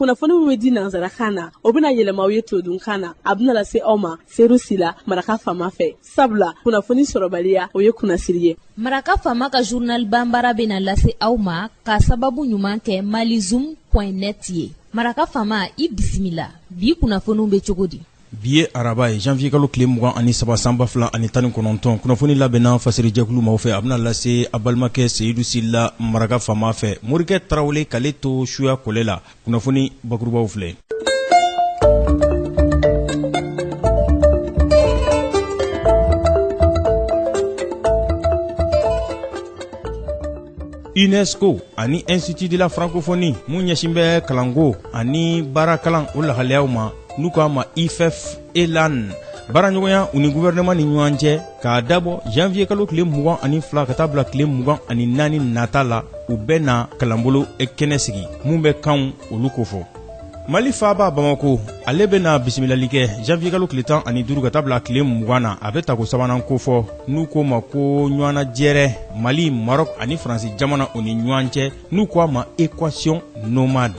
Kunnafoni min bɛ di nansarakan na, o bɛna yɛlɛma aw ye todunkan na. A bɛna lase aw ma Seru Sila, Maraka Faama fɛ. Sabula kunnafoni sɔrɔbaliya, o ye kunnasiri ye. Maraka Faama ka journal banbara bɛna lase aw ma ka sababu ɲuman kɛ malizoom point net ye. Maraka Faama, i bisimila. Bi kunnafoniw bɛ cogo di? Bi ye araba ye, janvier kalo tile 23 san 2019. Kunnafoni labɛnna fasirijɛkulu maaw fɛ, a bɛna lase a balimakɛ Seyidu Sila, Maraka Faama fɛ. Morikɛ Tarawele k'ale to suya kɔlɛ la. Kunnafoni bakurubaw filɛ. UNESCO ani Institut de la Francophonie mun ɲɛsin bɛ kalanko ani baarakalan o lahalayaw ma, n'u k'a ma IFEF ELAN, baaraɲɔgɔnya u ni gouvernement ni ɲɔgɔn cɛ, k'a dabɔ janvier kalo tile 22 ka taa bila tile 24 nata la, u bɛ na kalanbolo kɛnɛ sigi mun bɛ kanw olu kofɔ. Mali faaba Bamako, ale bɛna bisimilali kɛ janvier kalo tile 15 ka taa bila tile 20 na. A bɛ tako sabanan kofɔ, n'u k'o ma ko ɲɔgɔnnajɛrɛ Mali, Maroc ani Faransi jamana o ni ɲɔgɔn cɛ, n'u ko a ma équation nomade.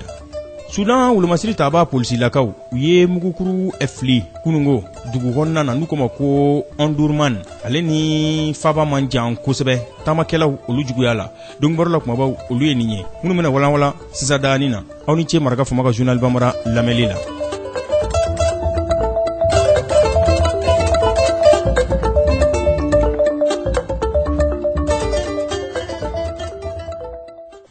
Sudan wolomasiri taaba polisilakaw, u ye mugukuru fili kunungo dugu kɔnɔna na, n'u k'o ma ko Omdurman, ale ni faaba man jan kosɛbɛ. Taamakɛlaw olu juguya la. Donkibaru la kumabaw olu ye nin ye minnu bɛna walanwalan sisan daani na. Aw ni ce Maraka Faama ka journal banbara lamɛnli la.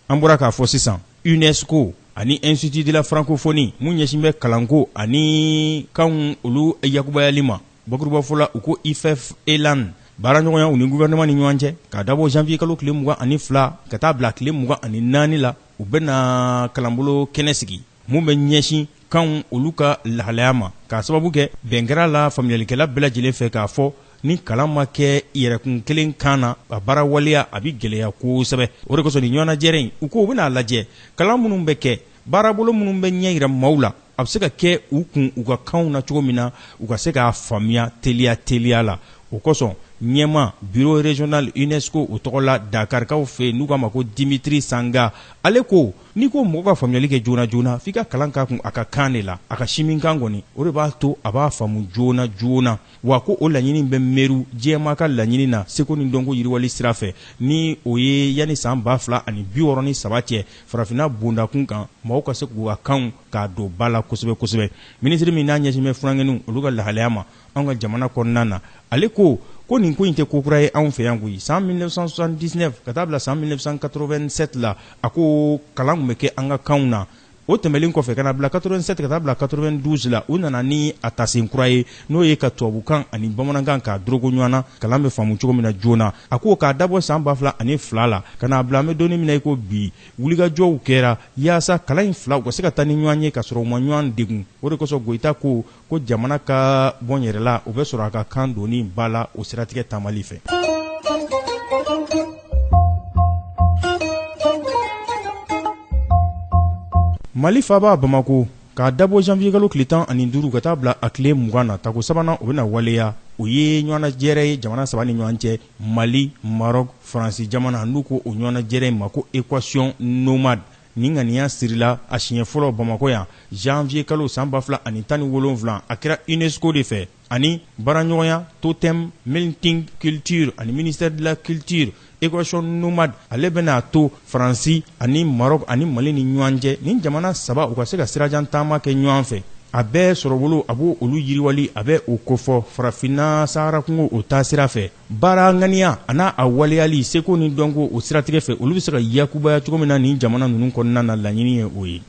An bɔra k'a fɔ sisan, UNESCO ani Institut de la Francophonie mun ɲɛsin bɛ kalanko ani kanw olu yakubayali ma, bakurubafɔ la u ko IFEF ELAN, baaraɲɔgɔnya u ni gouvernement ni ɲɔgɔn cɛ, k'a dabɔ janvier kalo tile 22 ka taa bila tile 24 la, u bɛna kalanbolo kɛnɛ sigi mun bɛ ɲɛsin kanw olu ka lahalaya ma, k'a sababu kɛ bɛn kɛra la faamuyalikɛla bɛɛ lajɛlen fɛ k'a fɔ ni kalan ma kɛ yɛrɛkun kelen kan na, a baara waleya a bɛ gɛlɛya kosɛbɛ. O de kosɔn nin ɲɔgɔnnajɛrɛ in, u ko u bɛna a lajɛ kalan minnu bɛ kɛ, baarabolo minnu bɛ ɲɛ yira maaw la, a bɛ se ka kɛ u kun u ka kanw na cogo min na, u ka se k'a faamuya teliya teliya la. O kosɔn ɲɛmaa bureau régional UNESCO o tɔgɔ la Dakarikaw fɛ yen, n'u k'a ma ko Dimitri Sanga, ale ko n'i ko mɔgɔ ka faamuyali kɛ joona joona, f'i ka kalan k'a kun a ka kan de la, a ka siminkan kɔni, o de b'a to a b'a faamu joona joona. Wa ko o laɲini bɛ meru diɲɛmaa ka laɲini na seko ni dɔnko yiriwali sira fɛ, ni o ye yanni san 2063 cɛ, farafinna bondakun kan, maaw ka se k'u ka kanw k'a don ba la kosɛbɛ kosɛbɛ. Minisiri min n'a ɲɛsin bɛ funankɛninw olu ka lahalaya ma anw ka jamana kɔnɔna na, ale ko ko nin ko in tɛ ko kura ye anw fɛ yan koyi. San 1979 ka taa bila san 1987 la, a ko kalan tun bɛ kɛ an ka kanw na. O tɛmɛnlen kɔfɛ ka na bila 87 ka taa bila 92 la, u nana ni a tasen kura ye, n'o ye ka tubabukan ani bamanankan k'a dorogo ɲɔgɔn na, kalan bɛ faamu cogo min na joona. A ko k'a dabɔ san 2002 la ka n'a bila an bɛ donni min na i ko bi, wulikajɔw kɛra yaasa kalan in fila u ka se ka taa ni ɲɔgɔn ye ka sɔrɔ u ma ɲɔgɔn degun. O de kosɔn Goyita ko ko jamana ka bɔ yɛrɛ la, o bɛ sɔrɔ a ka kan donni ba la o siratigɛ taamali fɛ. Mali faaba Bamako, k'a dabɔ janvier kalo tile 15 ka taa bila a tile 20 na, tako sabanan o bɛna waleya. O ye ɲɔgɔnnajɛrɛ ye jamana saba ni ɲɔgɔn cɛ, Mali, Maroc, Faransi jamana, n'u ko o ɲɔgɔnnajɛrɛ in ma ko équation nomade. Nin ŋaniya sirila a siɲɛ fɔlɔ Bamakɔ yan janvier kalo san 2017. A kɛra UNESCO de fɛ ani baaraɲɔgɔnya Totem Melting Culture ani ministère de la culture. Équation nomade ale bɛna to Faransi ani Maroc ani Mali ni ɲɔgɔn cɛ, nin jamana saba u ka se ka sirajan taama kɛ ɲɔgɔn fɛ. A bɛɛ sɔrɔbolo, a b'o olu yiriwali, a bɛ o kofɔ farafinna sahara kungo o taasira fɛ. Baara ŋaniya a n'a a waleyali seko ni dɔnko o siratigɛ fɛ, olu bɛ se ka yakubaya cogo min na nin jamana ninnu kɔnɔna na, laɲini ye o ye.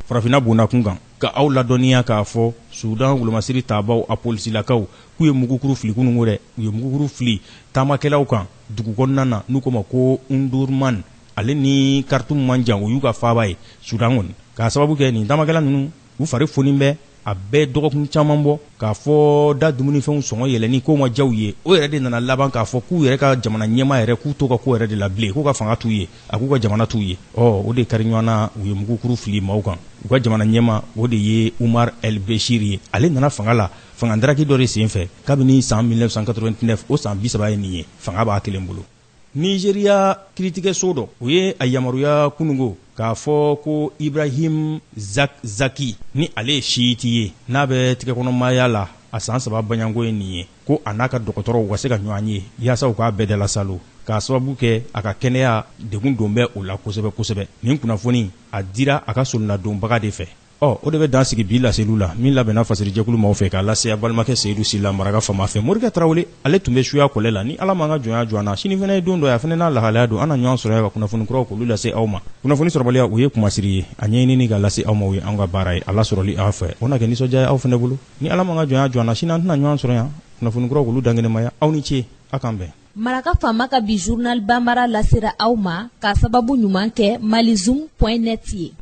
Farafinna bondakun kan, ka aw ladɔnniya k'a fɔ Sudan wolomasiri tabaw a polisilakaw k'u ye mugukuru fili kunungo dɛ. U ye mugukuru fili taamakɛlaw kan dugu kɔnɔna na, n'u k'o ma ko Omdurman, ale ni Khartoum man jan, o y'u ka faaba ye Sudan kɔni. K'a sababu kɛ nin taamakɛla ninnu, u fari foni bɛ, a bɛ dɔgɔkun caman bɔ k'a fɔ da dumunifɛnw sɔngɔ yɛlɛnni k'o ma diya u ye. O yɛrɛ de nana laban k'a fɔ k'u yɛrɛ ka jamana ɲɛmaa yɛrɛ k'u t'o ka ko yɛrɛ de la bilen, k'u ka fanga t'u ye, a k'u ka jamana t'u ye. Ɔ o de kari ɲɔgɔn na, u ye mugukuru fili maaw kan. U ka jamana ɲɛmaa, o de ye Umar El Bechir ye. Ale nana fanga la fanga daraki dɔ de senfɛ kabini san 1989, o san 30 ye nin ye, fanga b'a kelen bolo. Nizeriya kiritigɛso dɔ, o ye a yamaruya kunungo k'a fɔ ko Ibrahim Zakzaki, ni ale ye siyiti ye, n'a bɛ tigɛkɔnɔmaaya la a san 3 baɲanko ye nin ye, ko a n'a ka dɔgɔtɔrɔw ka se ka ɲɔgɔn ye yaasa u k'a bɛɛ dalasalo, k'a sababu kɛ a ka kɛnɛya degun don bɛ o la kosɛbɛ kosɛbɛ. Nin kunnafoni a dira a ka soronadonbaga de fɛ. Ɔ o de bɛ dan sigi bi laseliw la min labɛnna fasirijɛkulu maaw fɛ k'a lase a balimakɛ Seyidu Sila maraka faama fɛ. Morikɛ Tarawele ale tun bɛ suya kɔlɛ la. Ni Ala m'an ka jɔnya jɔ an na, sini fana ye don dɔ ye, a fana n'a lahalaya don. An na ɲɔgɔn sɔrɔ yan ka kunnafoni kuraw k'olu lase aw ma. Kunnafoni sɔrɔbaliya o ye kunmasiri ye, a ɲɛɲinini ka lase aw ma o ye anw ka baara ye. A lasɔrɔli aw fɛ o na kɛ nisɔndiya ye aw fana bolo. Ni Ala m'an ka jɔnya jɔ an na, sini an tɛna ɲɔgɔn sɔrɔ yan kunnafoni kuraw k'olu dankɛnɛmaya. Aw ni ce, a k'an bɛn. Maraka faama ka bi journal banbara lasera aw ma k'a sababu ɲuman kɛ malizoom point net ye.